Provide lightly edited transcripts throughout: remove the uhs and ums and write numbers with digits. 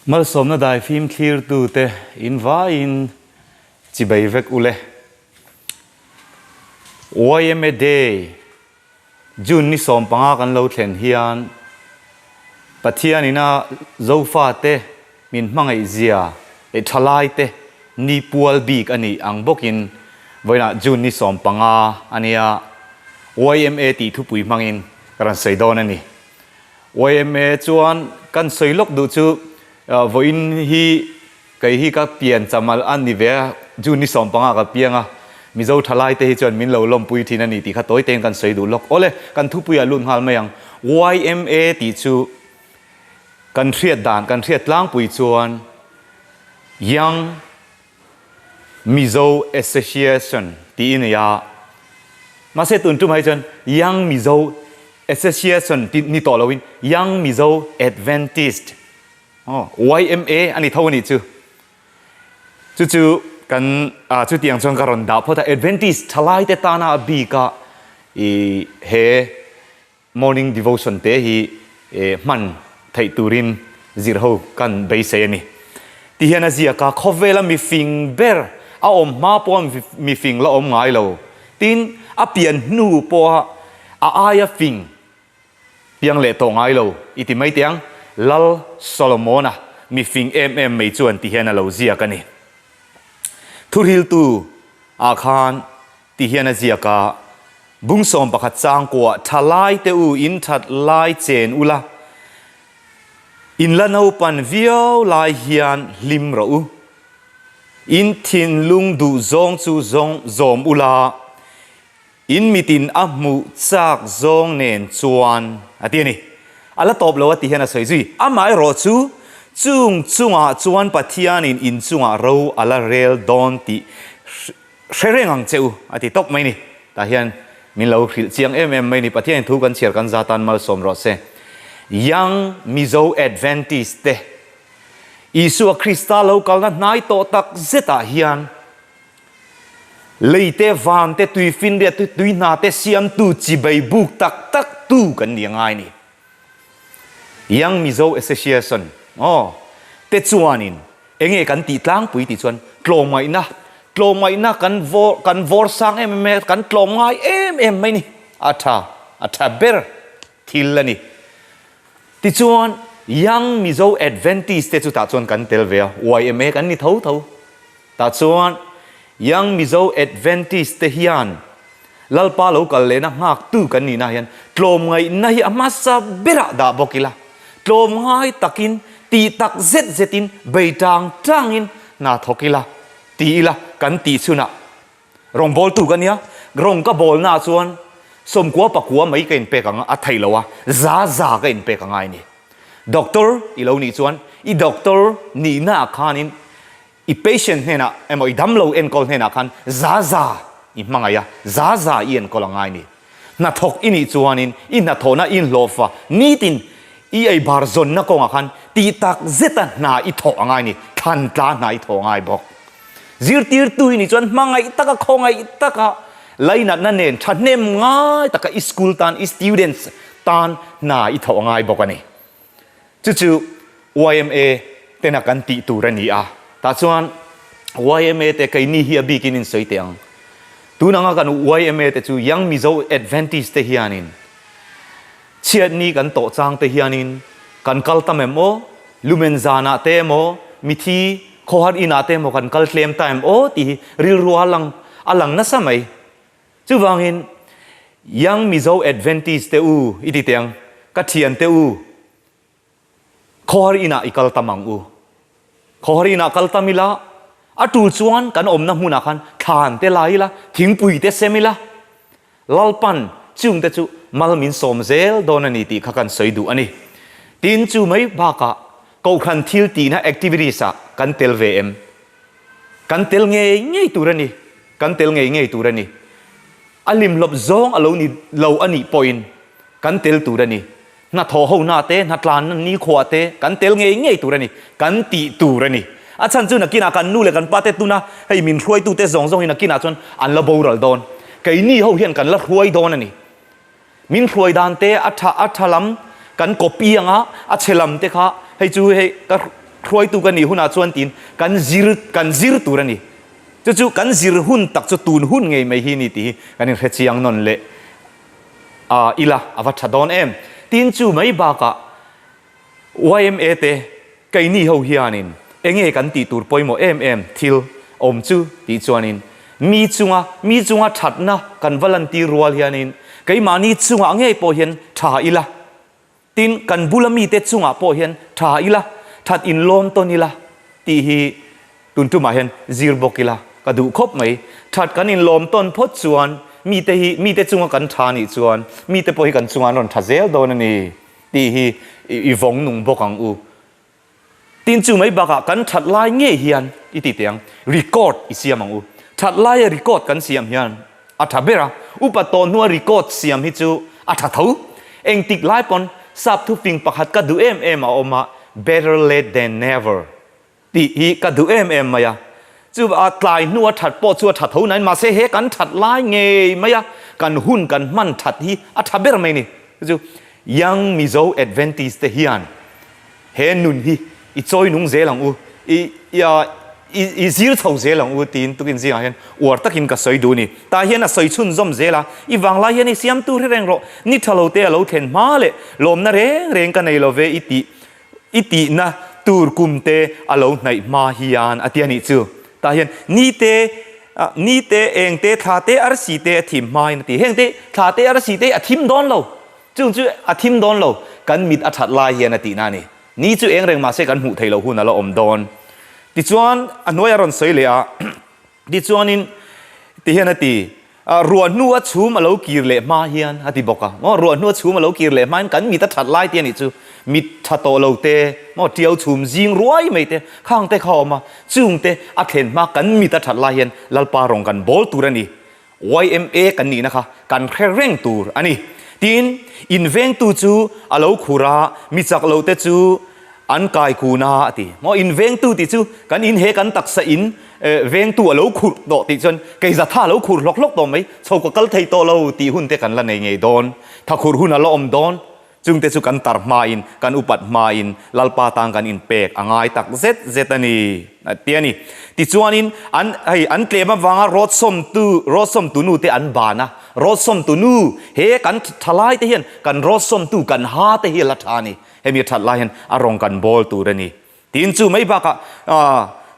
Malsawmna daifim thlirtute in vaiin chibei vek ule. Yma Day, June ni 15 kan lo thlen hian Pathianin a Zofate min hmangaih zia leh thalaite ni pual bik a nih ang bawkin vawiinah June ni 15 a nia yma tih thupui hmangin ka rawn sawi dawn a ni. Yma chuan kan sawi lawk duh chu vawiin hi kei hi ka pian chamal a ni ve a, June ni 15 ka piang a, Mizo thalai te hi chuan min lo lawmpui thin a ni tih kha tawi tein kan sawi duh lawk. Awle, kan thupuiah lut nghal mai ang. Yma tih chu kan hriat dan, kan hriat tlangpui chuan Young Mizo Association tih i nei a, mahse tun tum ah hi chuan Young Mizo Association tih ni tawh loin Young Mizo Adventist, YMA, a ni tho a nih chu. Chu chu kan chutiang chuan ka rawn dah phawt a, Adventist thalaite tana a bika i he Morning devotion te hi hman theih turin zir ho kan beisei a ni. Ti hian a ziak a, khawvela mifing ber a awm hma pawha mifing la awm ngai lo. Tin, a pian hnu pawha a aia fing piang leh tawh ngai lo i ti mai teh ang, Lal Solomona mifing em em mai chuan ti hian a lo ziak a ni. Thuhriltu ah khan Ti hian a ziak a, Bung 11 changkuah tha lai te u in that lai chen ula, in la naupan viau lai hian hlim rawh u. In thinlung duh zawng chu zawng zawm ula, in mitin a hmuh chak zawng nen chuan a ti a ni. A la tawp lo a ti hian a sawi zui. Amaherawh chu, chung chungah chuan Pathianin in chungah ro a la rel dawn tih Hre reng ang che u, a ti tawp mai ni. Tah hian min lo hrilh chiang em em mai ni. Pathianin thu kan chhiar kan za tan malsawm rawh se. Young Mizo Adventist te, Isua Krista lo kalna hnai tawh tak zetah hian lei te, van te, tuifinriat te, tui hna te siamtu chibei buk tak tak tu kan ni a ngai ni. Young Mizo Association, aw, te chuanin enge kan tih tlangpui tih chuan tlawmngaihna, tlawmngaihna kan vawr, kan vawr sang em em a, kan tlawmngai em em mai ni, a tha, a tha ber thil a ni. Tichuan Young Mizo Adventist te chu tah chuan kan tel ve a, YMA kan ni tho tho. Tah chuan Young Mizo Adventist te hian Lalpa lo kal lehna nghaktu kan nihna hian tlawmngaihna hi a hmasa berah dah bawk ila, tlawmngai takin tih tak zet zetin bei tang tangin hna thawk ila ti ila kan tih chhunah rawngbawltu ka nia, rawng ka bawlnaah chuan 90 pakua mai ka inpek ang a theih lo a, za za ka inpek a ngai a ni. Doctor i lo nih chuan i doctor nihnaah khanin I patient hnenah emaw i damlo enkawl hnenah khan za za i hmangaih a, za za i enkawl a ngai ni. Hnathawk i nih chuanin i hnathawhna i inhlawhfa nitin i ei bar zawnna kawngah khan tih tak zeta hna i thawh a ngai ni, thlan tla hna i thawh a ngai bawk. Zirtirtu i nih chuan hmangaih taka khawngaih taka lainatna nen thahnem ngai taka i school tan, i students tan hna i thawh a ngai bawk a ni. Chu chu yma tena kan tih tur a ni a, tah chuan yma te keini hi a bikin in sawi teh ang. Tun anga kan yma te chu Young Mizo Adventist te hianin chhiatni kan tawh chang te hianin kan kal tam em aw, lumen zanah te emaw, mithi khawhar inah te emaw kan kal tlem ta em aw tih hi rilru a lang a lang nasa mai. Chuvangin Young Mizo Adventist te u i ti teh ang, ka thian te u, khawhar inah i kal tam ang u. Khawhar inah kal tam ila, a tul chuan kan awmna hmunah khan thlan te la ila, thingpui te sem ila, Lalpan chung te chu mal min sawm zel dawn a ni tih kha kan sawi duh a ni. Tin, chu mai bakah Kohhran thil tihna activities ah kan tel ve em? Kan tel ngei ngei tur a ni, kan tel ngei ngei tur a ni. A hlimhlawp zawng a lo ni lo a nih pawhin kan tel tur a ni. Hnathawh hona te, hnatlanna nikhua te kan tel ngei ngei tur a ni, kan tih tur a ni. A chhan chu nakinah kan nu leh kan pa te tuna hei min hruaitute zawng zawng hi nakinah chuan an la boral dawn. Keini ho hian kan la hruai dawn a ni. Min hruai dan te a tha a tha lam kan copy anga a chhe lam te kha hei chu hei ka Hruaitu ka nih hunah chuan tiin kan zir kan zir tur a ni. Chu chu kan zir hun tak chu tun hun ngei mai hi ni tih hi kan inhre chiang nawn leh a ila a va tha dawn em. Tin chu mai bakah yma te keini ho hianin enge kan tih tur pawimawh em em thil awm chu tih chuanin mi chunga mi chunga thatna kan va lantir rual hianin keimahni chungah ngei pawh hian tha ila. Tin, kan bula mite chungah pawh hian tha ila, that inlawm tawn ila tih hi tun tumah hian zir bawk ila ka duh khawp mai. That kan inlawm tawn phawt chuan mite hi mite chunga kan tha nih chuan mite pawh hi kan chungah an rawn tha zel dawn a ni tih hi i vawng nung bawk ang u. Tin chu mai bakah kan that lai ngei hian i ti teh ang, record i siam ang u. That laia record kan siam hian a tha ber a, upa tawn hnua record siam hi chu a tha tho. Engtik lai pawn sap thufing pakhat ka duh em em a awm a, better late than never tih hi ka duh em em mai a. Chuvah tlai hnua that pawh chu a tha tho nain mahse he kan that lai ngei mai a, kan hun kan hman that hi a tha ber mai ni. Chu chu Young Mizo Adventist te hian He nun hi i chawi nung zel ang u, i i zir chho zel ang u tiin tukin zingah hian uar takin ka sawi duh a ni. Tah hian a sawi chhunzawm zel a, i vanglai hian i siamtu hre reng rawh, ni tha lo te a lo thlen hma leh lawmna reng reng ka nei lo ve i tih i tihna tur kum te a lo hnaih hma hian a ti a nih chu. Tah hian ni te ni te eng te thla te arsi te a thim hmain a ti. Heng te thla te arsi te a thim dawn lo. Chung chu a thim dawn lo, kan mit a that lai hian a tihna a ni. Ni chu eng reng mahse kan hmuh theih loh hun a la awm dawn. Tichuan a hnuai a rawn sawi leh a, tichuanin ti hian a ti, Ruah hnu a chhum a lo kir leh hma hian a ti bawk a, maw ruah hnu a chhum a lo kir leh hma hian kan mit a that lai tih a nih chu, mit tha tawh lo te, maw tiau chhum zing ruai mai te, khang te kha a awm a, chung te a thlen hma kan mit a that lai hian Lalpa rawng kan bawl tur a ni. Yma kan nihna kha kan hre reng tur a ni. Tin, invengtu chu a lo khur a, mi chak lo te chu an kai kun a, a ti. Maw invengtu tih chu kan in he kan taksa in vengtu a lo khurh tawh tih chuan kei zatha a lo khur hlawk hlawk tawh mai, chho ka kal thei tawh lo tih hun te kan la nei ngei dawn, tha khur hun a la awm dawn. Chungte chu kan tar hmain, kan upat hmain Lalpa tan kan inpek a ngai tak zet zet a ni, a ti a ni. Tichuanin, an, hei, an tlem avanga rawtsawmtu, rawtsawmtu nu te an ban a, rawtsawmtu nu, he kan thalai te hian kan rawtsawmtu kan ha te hi a la tha a ni. Hemi a that lai hian a rawng kan bawl tur a ni. Tin chu mai bakah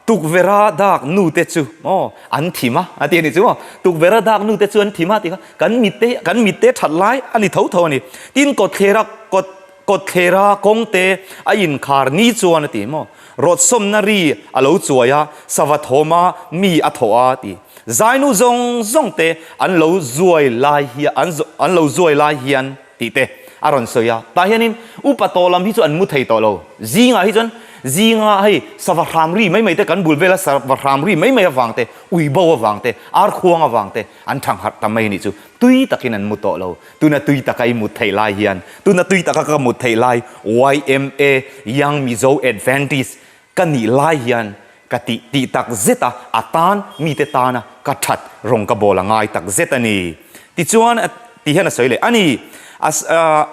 tukverha dak nu te chu maw an thim a, a ti a ni chu maw. Tukverha dak nu te chu an thim a ti kha kan mit te kan mit te that lai a ni tho tho a ni. Tin kawtthlera kawt kawtthlera kawng te a inkhar ni chuan a ti maw. Rawtsawmna ri a lo chuai a, sava thawma mi a thawh a ti. Zainu zawng zawng te an lo zuai lai hian an an lo zuai lai hian tih te a rawn sawi a. Tah hianin upa tawh lam hi chu an mu thei tawh lo. Zingah hi chuan zinga hei sava hram ri mai mai te kan bul vela sava hram ri mai mai avang te, ui bo avang te, ar khuang avang te an thang harh ta mai a nih chu. Tui takin an mu tawh lo. Tuna tui taka i mut theih lai hian, tuna tui taka ka mut theih lai yma Young Mizo Adventist Ka nih lai hian ka tih tih tak zet a, a tan mite tana ka that rawng ka bawl a ngai tak zet a ni. Tichuan ti hian a sawi leh a ni, a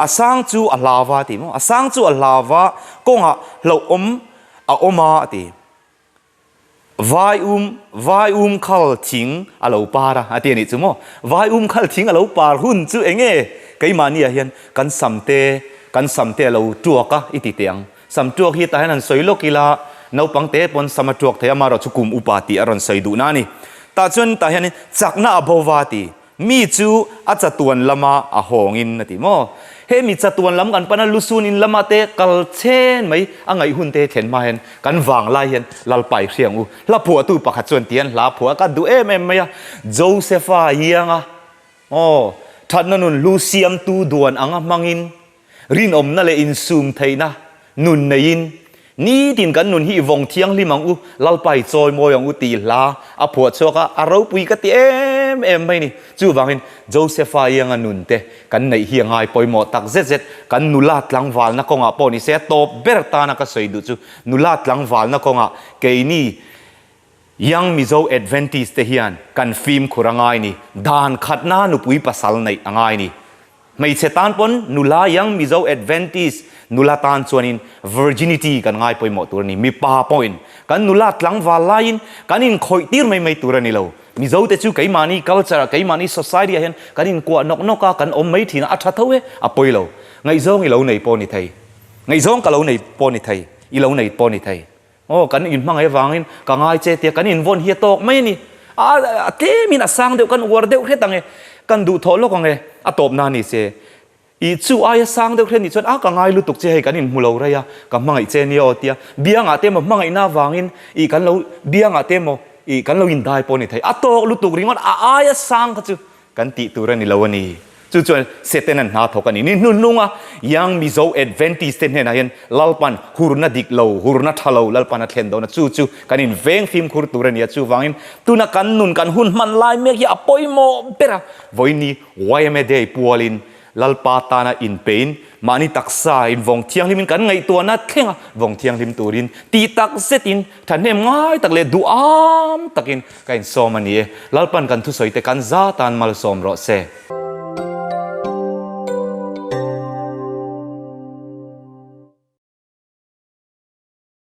a sang chu a hlau va ti maw, a sang chu a hlau va, kawngah hlauhawm a awm a a ti. Vai um vai um khal thing a lo par a a ti a nih chu maw. Vai um khal thing a lo par hun chu eng nge keimahniah hian kan sam te kan sam te a lo tuak a i ti teh ang. Sam tuak hi tah hian han sawi lawk ila, naupang te pawn sam a tuak thei a, amaherawh chu kum upa tih a rawn sawi duhna a ni. Tah chuan tah hianin chakna a bo va ti, mi chu a chatuan lama a hawngin a ti maw? He mi chatuan lam kan pana lusun in lama te kal chen mai a ngaih hun te thlen hma hian kan vang lai hian Lalpa i hria ang u. Hla phuahtu pakhat chuan ti hian hla phuah a ka duh em em mai a, Josepha ianga aw thatna nun hlu siamtu duan anga hmangin Rinawmna leh insum theihna nun neiin nitin kan nun hi i vawng thianghlim ang u, Lalpa i chawi mawi ang u tih hla a phuah chhuak a, a ropui ka ti em em mai ni. Chuvangin Josepha ianga nun te kan neih hi a ngai pawimawh tak zet zet. Kan nula tlangvalna kawngah pawh ni se a tawp ber tana ka sawi duh chu nula tlangvalna kawngah keini Young Mizo Adventist te hian kan fimkhur a ngai ni, dan khatna nupui pasal neih a ngai ni. Hmeichhe tan pawn nula Young Mizo Adventist nula tan chuanin virginity kan ngai pawimawh tur a ni. Mipa pawhin kan nula tlangval laiin kan inkhawih tir mai mai tur a ni lo. Mizo te chu keimahni culture ah, keimahni society ah hian kan inkuah nawk nawk a, kan awm mai thin a, a tha tho e, a pawi lo. Ngaihzawng i lo nei pawh ni thei. Ngaihzawng ka lo nei pawh ni thei, i lo nei pawh ni thei. Aw, kan inhmangaih avangin ka ngai che tia kan invawn hi a tawk mai a ni. A, a tlemin a sang deuh, kan uar deuh hret ang e, kan duhthawh lawk ang e, a tawpna a ni che. I chu aia sang deuh hret nih chuan a ka ngai lutuk che hei kan inhmu lo rei a, ka hmangaih che nia aw tia biangah te emaw hmangaihna avangin i kan lo biangah te emaw i kan lo indai pawh a ni thei. A tawk lutuk ringawt a aia sang kha chu Kan tih tur a ni lo a ni. Chu chuan Setanan hna thawk a ni. Ni hnuhnunga Young Mizo Adventist te hnenah hian Lalpan hurna dik lo, hurna tha lo Lalpan a thlen dawn a. Chu chu kan inveng fimkhur tur a ni a. Chuvangin tuna kan nun, kan hun hman lai mek hi a pawimawh ber a. Vawiin yma Day pualin Lalpa tana inpein mahni taksa invawng thianghlimin kan ngaihtuahna thlenga vawng thianghlim turin tih tak zetin thahnem ngai tak leh duham takin ka insawm a ni e. Lalpan kan thusawi te kan za tan malsawm rawh se.